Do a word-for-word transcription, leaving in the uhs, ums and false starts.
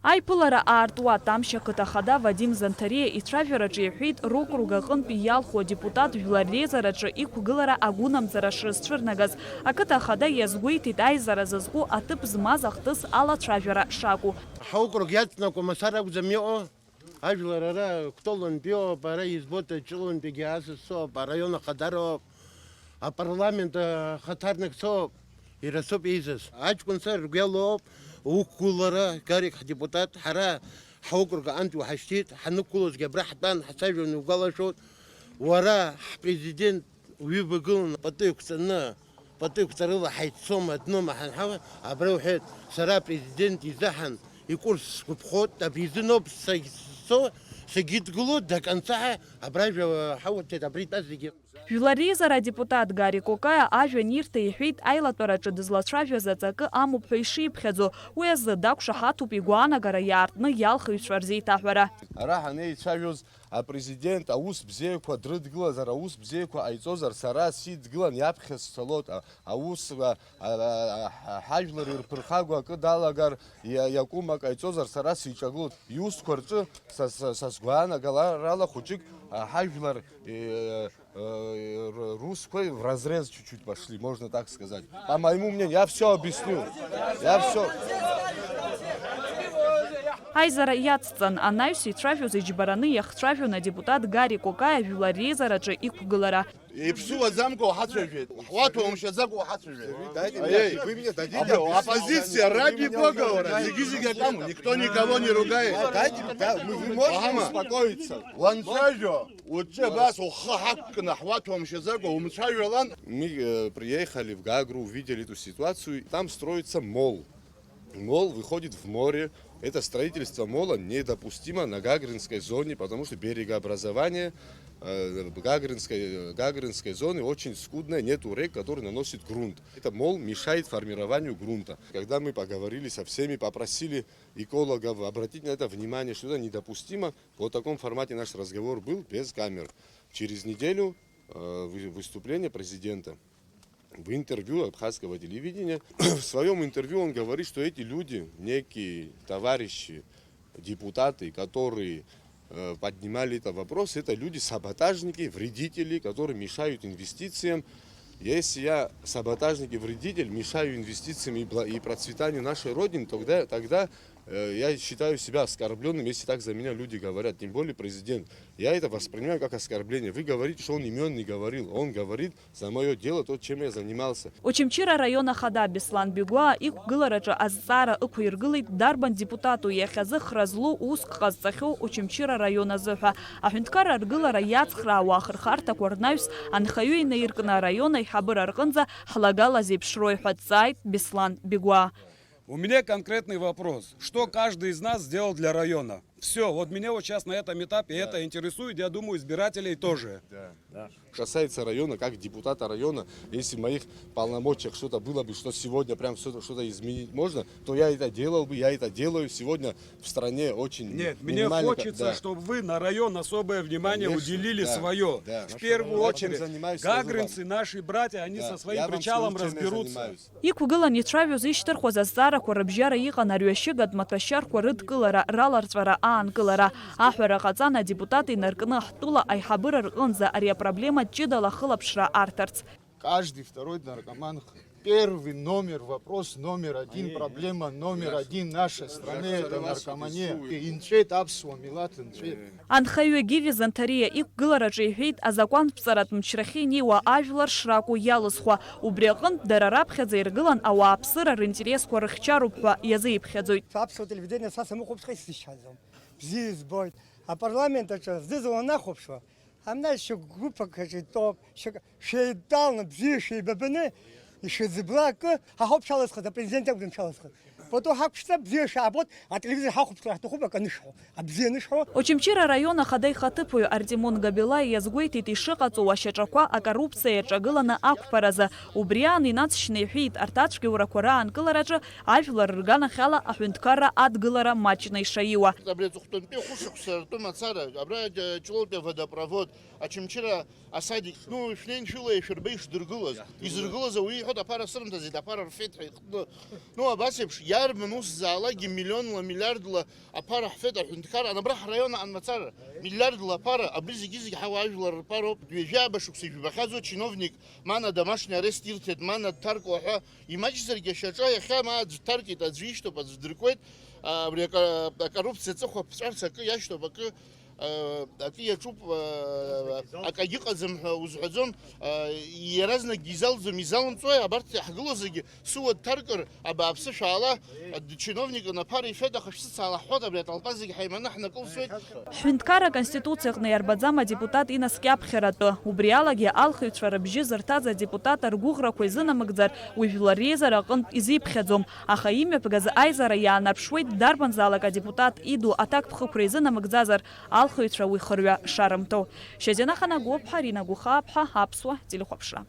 Аиԥылара аартуа Тамшь ақыҭа ахада Вадим Занҭариа ицәажәараҿы иҳәеит, рокруг аҟынтәи иалху адепутат жәлар реизараҿы иқәгылара агәынамӡара шрызцәырнагаз, ақыҭа ахада иазгәеиҭеит аизара зызку аҭыԥ змаз ахҭыс алацәажәара шакәу. Ҳаокруг иаҵанакуа мацара акәӡам иҟоу, ажәлар ара Кәтолынтә иҟоуп, ара избоит, Ҷлоунтәигьы асасоуп, араион ахадароуп, апарламент ахаҭарнакцәоуп, ирацәоуп еизаз. Аҷкәынцәа ргәы иалоуп уқәгылара, Гарик ҳдепутат, ҳара ҳаокруг аҟынтә уҳашьҭит, ҳанықәгылозгьы абра ҳтәан, ҳцәажәон, иугәалашәоит, уара ҳпрезидент уҩыбагылан пату еиқәҵаны, пату еиқәҵарыла ҳаиццома, днома ҳанҳауа, абра уҳәеит, сара апрезидент изыҳәан икурс сгәаԥхоит, абри изыноуп сагьцо, сагьыдгыло, даканцаҳа абра ажәа ҳауҭеит, абра итәаз зегьы. Жәлар реизара адепутат Гари Кокаиа ажәа анирҭа иҳәеит, аилатәараҿы дызлацәажәаз аҵакы амоуп ҳәа ишиԥхьаӡо, уи азы дақәшаҳаҭуп игәаанагара иаартны иалхыҩцәа рзеиҭаҳәара. Ара ҳанеицәажәоз, апрезидент аус бзиақәа дрыдгылазар, аус бзиақәа ҟаиҵозар, сара сидгылан иаԥхьа сцалоит, а-, аус, а, а, а, ҳа-, ҳажәлар ирԥырхагоу акы далагар, иа-, иакәым акы ҟаиҵозар, сара сиҿагылоит. Иусқәа рҿы са, са, са сгәаанагарала хәыҷык, а, ҳажәлар, э, э, р-, русқәа вразрез чуть-чуть пошли, можно так сказать. По моему мнению, я всё объясню. Я всё. Аизара иацҵан, анаҩс ицәажәоз иџьбараны иахцәажәон адепутат Гари Кокаиа жәлар реизараҿы иқәгылара. Иԥсуаӡамкәа уҳацәажәеит, ҳуаҭәоумшьаӡакәа уҳацәажәеит. Дайте мне, вы мне дадите объяснить. Оппозиция, ради Бога, уара, зегьы-зегьы акаму, никто никого не ругает. Дайте, да, мы, вы можете успокоиться? Уанцәажәо, уҿы абас ухы ҳақәкны ҳуаҭәоумшьаӡакәа умцәажәалан. Мы, э, приехали в Гагру, увидели эту ситуацию, там строится мол. Мол выходит в море. Это строительство мола недопустимо на Гагринской зоне, потому что берегообразование, э, Гагринской, Гагринской зоны очень скудное, нету рек, которые наносят грунт. Это мол мешает формированию грунта. Когда мы поговорили со всеми, попросили экологов обратить на это внимание, что это недопустимо, в вот таком формате наш разговор был, без камер. Через неделю, э, вы-, выступление президента. В интервью абхазского телевидения, в своём интервью он говорит, что эти люди, некие товарищи, депутаты, которые, э, поднимали этот вопрос, это люди-саботажники, вредители, которые мешают инвестициям. Если я саботажник и вредитель, мешаю инвестициям и бла-, и процветанию нашей Родины, тогда, тогда, э, я считаю себя оскорблённым, если так за меня люди говорят, тем более президент. Я это воспринимаю как оскорбление. Вы говорите, что он имён не говорил. Он говорит за моё дело, то, чем я занимался. Очамчыра араион ахада Беслан Бигәаа иқәгылараҿы азҵаара ықәиргылеит, дарбан депутату иахьазы хра злоу уск ҟазҵахьоу Очамчыра араион азы ҳәа. Аҳәынҭқарра аргылара иацхраауа ахырхарҭақәа рнаҩс анхаҩы инаиркны араион аиҳабыра рҟынӡа ҳлагала зеиԥшрои ҳәа дҵааит Беслан Бигәаа. У меня конкретный вопрос. Что каждый из нас сделал для района? Всё, вот меня вот сейчас на этом этапе это интересует, я думаю, избирателей тоже. Да, да. Касается района, как депутата района, если в моих полномочиях что-то было бы, что сегодня прям что-то, что-то изменить можно, то я это делал бы, я это делаю. Сегодня в стране очень... Нет, мне минимально ка-, хочется, да, чтобы вы на район особое внимание, конечно, уделили, да, своё. Да. В первую очередь, гагринцы, наши братья, они со своим причалом разберутся. Иқәгылан ицәажәоз ишьҭырхуаз азҵаарақәа рыбжьара иҟан арҩашьыгатә маҭәашьарқәа рыдкылара, раларҵәара аанкылара. Аҳәара ҟаҵан, адепутат инаркны ҳтәыла аиҳабыра рҟынӡа ари апроблема ҷыдала ахылаԥшра арҭарц. Каждый второй наркоман. Первый номер, вопрос номер один, проблема номер один нашей страны — это наркомания. Инҵәеит аԥсуа милаҭ, инҵәеит. Анхаҩы Гиви Занҭариа иқәгылараҿы иҳәеит, азакәанԥҵаратә мчрахьы инеиуа ажәлар шракәу иалызхуа. Убри аҟынтә, дара раԥхьаӡа иргылан ауааԥсыра ринтересқәа рыхьчароуп ҳәа иазиԥхьаӡоит. Аԥсуа телевидение са самыхәаԥшха исзычҳаӡом. Бзиа избоит. Апарламент аҿы зны-зынла нахәаԥшуа, ҳамнаҩсшьа гәыԥ акаҿы итәоуп, шьак-, шәеидтәаланы, бзиа шәеибабаны, ишәыӡбла акы ҳахоуп шәалызхыз, апрезидент акәӡам шәалызхыз. Пату ҳақәшәҵа, бзиа шәаабоит, ателевизор ҳахәаԥшра ҳҭахуп, акы анышәҳәо, абзиа анышәҳәо. Очамчыра араион ахада ихаҭыԥуаҩ Артемон Габелаи иазгәеиҭеит ишыҟаҵоу ашьаҿақәа акоррупциа иаҿагыланы ақәԥаразы. Убри аан инаҵшьны иҳәеит, арҭ ацәгьоурақәа раанкылараҿы ажәлар рганахьала аҳәынҭқарра адгылара маҷны ишаиуа. Абри аҵыхәтәантәи хәышықәса ртәы мацара, абра Ҷ-, Ҷлоутәи аводопровод, Очамчыра асадик, ну, шәнеин шәыла ишәырба ишдыргылаз. Изыргылаз ауаҩы иҳәоит, аԥара сырымҭаӡеит, аԥара рфеит ҳәа иҟны. Ну, абас еиԥш, Иарбан усзаалакгьы миллионла, миллиардла аԥара ҳфеит аҳәынҭқарра, абра ҳраион аҟан мацара, миллиардла аԥара, абри зегьы-зегь ҳауаажәлар рԥароуп. Ҩажәи ааба шықәса ижәбахьазу чиновник, ма на домашний арест ирҭеит, ма на дҭаркуа ҳәа, имаҷзаргьы ашьаҿа иахьа ма аӡә дҭаркит, аӡә ишьҭоуп, аӡә дыркуеит, абри ака-, акоррупциа аҵыхәа ԥҵәарц акы иашьҭоуп, акы, а, акы иаҿуп, а, акагьы ыҟаӡам ҳәа узҳәаӡом, а, иаразнакгьы изалӡом, изалымҵуеи, абарҭ иаҳгылоу зегьы сыуа дҭаркыр, абааԥсы, шәаала, чиновник аԥара ифеит, аха шәсыцаала ҳҳәоит, абри атолпа зегь ҳаиманы ҳнакылсуеит. Ҳҳәынҭқарра Аконституциаҟны иарбаӡам адепутат инаскьаԥхьаратәы. Убри алагьы алхыҩцәа рыбжьы зырҭаз адепутат ргәыӷрақәа изынамыгӡар, уи жәлар реизара аҟынтә изиԥхьаӡом. Аха имҩаԥгаз аизара иаанарԥшуеит, дарбанзаалак адепутат иду аҭакԥхықәра изынамыгӡазар, алхыҩцәа уи хырҩа шарымҭо. Шьазина Ханагәыԥҳа, Рина Гәыхааԥҳа, Аԥсуа телехәаԥшра.